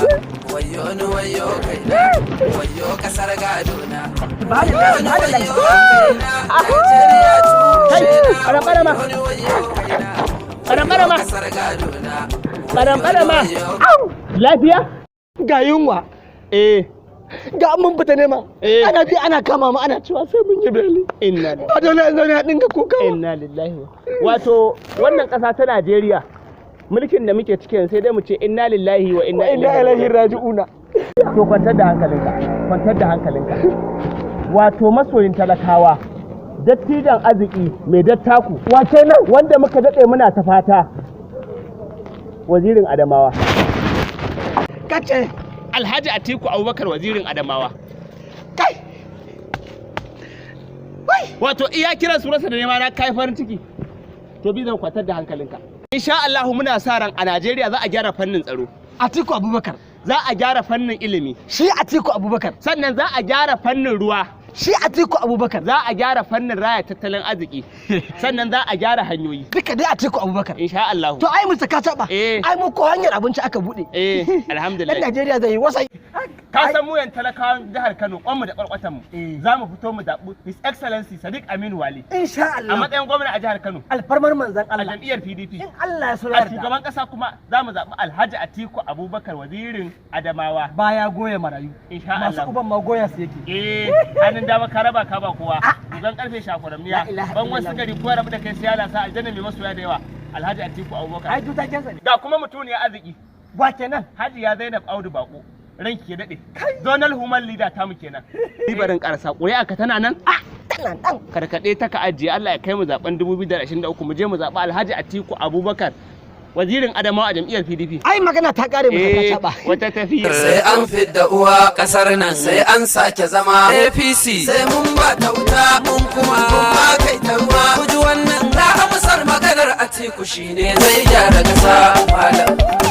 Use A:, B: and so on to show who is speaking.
A: Wayo ni, wayo kaina, wayo kasar gadona. Wayo ni, wayo kaina, Najeriya tushe na.
B: Ƙaram-ƙarama.
A: Wayo ni, wayo kaina,
B: Ƙaram-ƙarama.
A: kasar gadona.
B: Ƙaram-ƙarama. Lafiya?
C: Ga yunwa.
B: Eh.
C: Ga mun fita nema.
B: Eh.
C: Ana bi ana kama mu, ana cewa sai mun yi beli.
B: Inna
C: Ba dole in zauna a dinga kuka ba.
B: Inna lillahi. Wato wannan ƙasa ta Najeriya, mulkin da muke ciki yanzu, sai dai mu ce inna lillahi wa inna
C: Wa inna ilaihi raji'una.
B: To, kwantar da hankalinka, kwantar da hankalinka. Wato masoyin talakawa, dattijan arziki mai dattaku.
C: Wace nan?
B: Wanda muka daɗe muna ta fata. Wazirin Adamawa.
C: Kace?
B: Alhaji Atiku Abubakar, wazirin Adamawa.
C: Kai.
B: Wato iya kiran sunansa da nema na kai farin ciki. To bi zan kwantar da hankalinka. Insha Allah muna sa ran a Najeriya za a gyara fannin tsaro.
C: Atiku Abubakar.
B: Za a gyara fannin ilimi.
C: Shi Atiku Abubakar.
B: Sannan za a gyara fannin ruwa.
C: Shi Atiku Abubakar.
B: Za a gyara fannin raya tattalin arziki. Sannan za a gyara hanyoyi.
C: Duka dai Atiku Abubakar.
B: Insha Allah.
C: To ai musu ka taba.
B: Eh.
C: Ai mu ko hanyar abinci aka bude.
B: Eh,
C: Dan
B: alhamdulillah.
C: Najeriya zai yi wasai.
B: Ka san mu yan talakawan jihar Kano, kwanmu da kwarkwatan mu. Za mu fito mu zaɓi His Excellency Sadiq Aminu Wali
C: Insha
B: a
C: Allah.
B: matsayin gwamna a jihar Kano.
C: Alfarmar manzon
B: A
C: Allah.
B: jam'iyyar PDP.
C: In Allah ya so
B: A
C: yarda.
B: shugaban kasa kuma za mu zaɓi Alhaji Atiku Abubakar, wazirin Adamawa.
C: Baya goya marayu.
B: Insha
C: Masu
B: Allah.
C: uban ma goya su yake.
B: Eh, hannun dama ka raba ka ba kowa. Dugan karfe shakwaramniya.
C: La ilaha
B: Ban wasu
C: illallah.
B: gari ko rabu da kai sai ya sa aljanna mai masoya da yawa. Alhaji Atiku Abubakar.
C: Ai duta kensa ne.
B: Ga kuma mutuniyar arziki.
C: Wa kenan?
B: Hajiya Zainab Audu Bako. Ranki ya daɗe. Zonal Woman Leader tamu kenan. Ni barin karasa, ƙuri'a ka tana nan?
C: Tana nan.
B: Karkaɗe ta ka ajiye. Allah ya kai mu zaben 2023, mu je mu zaɓi Alhaji Atiku Abubakar, wazirin Adamawa a jam'iyyar PDP.
C: Ai magana ta kare maka
B: Eh,
C: ka taba.
B: wata tafiya.
A: Sai an fidda uwa kasar nan, sai an sake zama APC, sai mun ba ta wuta, mun kuma mun ma kai ta ruwa. Ku ji wannan na amsar maganar Atiku, shine zai gyara kasa, malam.